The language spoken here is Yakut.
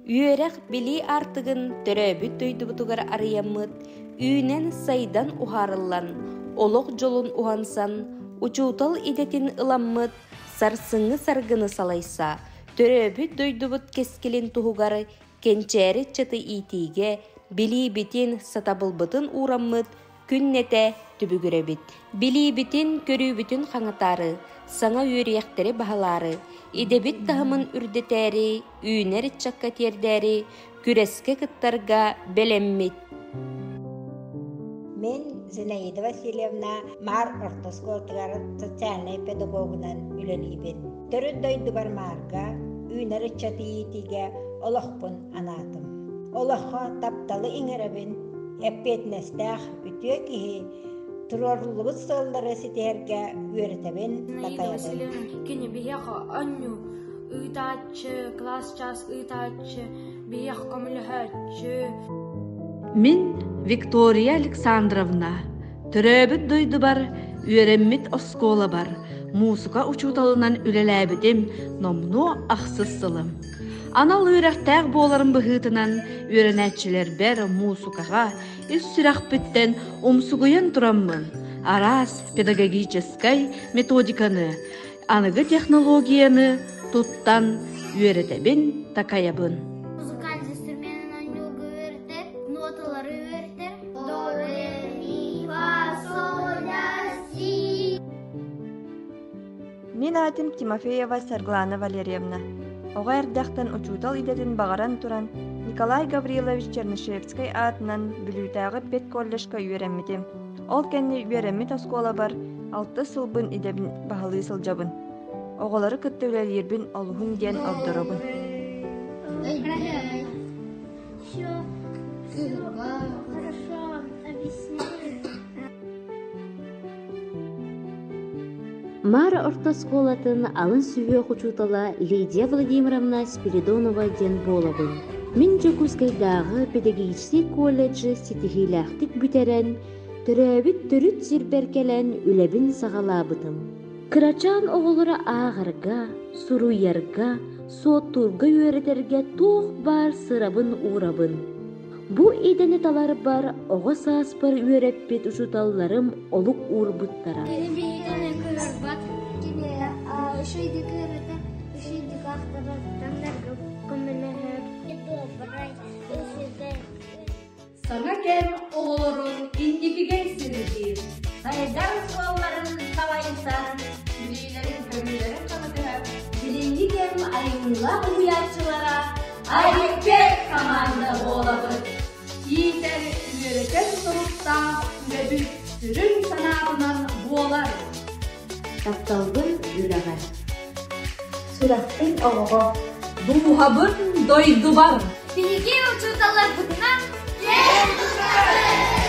Үөрэх, билии аартыгын төрөөбүт дойдубутугар арыйаммыт, үүнэн-сайдан уһаарыллан, олох дьолун уһансан, учуутал идэтин ыламмыт, сарсыҥҥы саргыны салайса, төрөөбүт дойдубут кэскилин туһугар кэнчээри ыччаты иитиигэ билиибитин, сатабылбытын уураммыт күннэтэ түбүгүрэбит. Билиибитин, көрүүбүтүн хаҥатаары, саҥа үөрүйэхтэри баһылаары, идэбит таһымын үрдэтээри, үүнэр ыччакка тиэрдээри, күрэскэ кыттарга бэлэммит. Мин Зинаида Васильевна Маар орто оскуолатыгар социальнай педагогунан үлэлиибин. Төрүт дойдубар Маарга үүнэр ыччаты иитиигэ олохпун анаатым. Олоххо тапталы иҥэрэбин, эппиэтинэстээх үтүө киһи туруоруллубут сыаллары ситиһэргэ үөрэтэбин, такайабын. Кини биһиэхэ оонньуу ыытааччы, кылаас чаас ыытааччы, биһиэхэ көмөлөһөөччү. Мин Виктория Александровна төрөөбүт дойдубар үөрэммит оскуолабар муусука учууталынан үлэлээбитим номнуо ахсыс сылым. Анал үөрэхтээх буоларым быһыытынан үөрэнээччилэрбэр муусукаҕа ис сүрэхпиттэн умсугуйан тураммын араас педагогическай методиканы, аныгы технологияны туттан үөрэтэбин, такайабын. Музыкальный инструменын оонньуурга үөрэтэр, ноталары үөрэтэр. До, ре, ми, фа, соль, ля, си. Мин аатым Тимофеева Саргылана Валерьевна. Оҕо эрдэхтэн учуутал идэтин баҕаран туран, Николай Гаврилович Чернышевскай аатынан Бүлүүтээҕи педколледжка үөрэммитим. Ол кэннэ үөрэммит оскуолабар алтыс сылбын идэбин баһылыы сылдьабын. Оҕолору кытта үлэлиирбин олуһун диэн ордоробун. Хорошо объясняет. Мара орто оскуолатын алын сүһүөх учуутала Лидия Владимировна Спиридонова диэн буолабын. Мин Дьокуускайдааҕы педагогическай колледжы ситиһиилээхтик бүтэрэн, төрөөбүт төрүт сирбэр кэлэн үлэбин саҕалаабытым. Кырачаан оҕолору ааҕарга, суруйарга, суоттуурга үөрэтэргэ туох баар сырабын уурабын. Бу идэни таларбар оҕо сааспар үөрэппит учууталларым олук уурбуттара. Кини биһигини кыһарбат, кини үчүгэйдик үөрэтэр, үчүгэйдик аахтарар, таҥнарга көмөлөһөр. Добрай, үчүгэй. Саҥа кэм оҕолорун инникигэ сирдиир. Сайдар суолларын салайсан, билиилэрин-көрүүлэрин хаҥатыһар билиҥҥи кэм айымньылаах уһуйааччылара Айыккет хамаанда буолабыт. Иитэр, үөрэтэр соруктаах үлэбит сүрүн санаатынан буолар. Тапталбын үлэҕэ. Сүрэхпин оҕоҕо. Дууһабын дойдубар. Биһиги учууталларбытынан киэн туттабыт!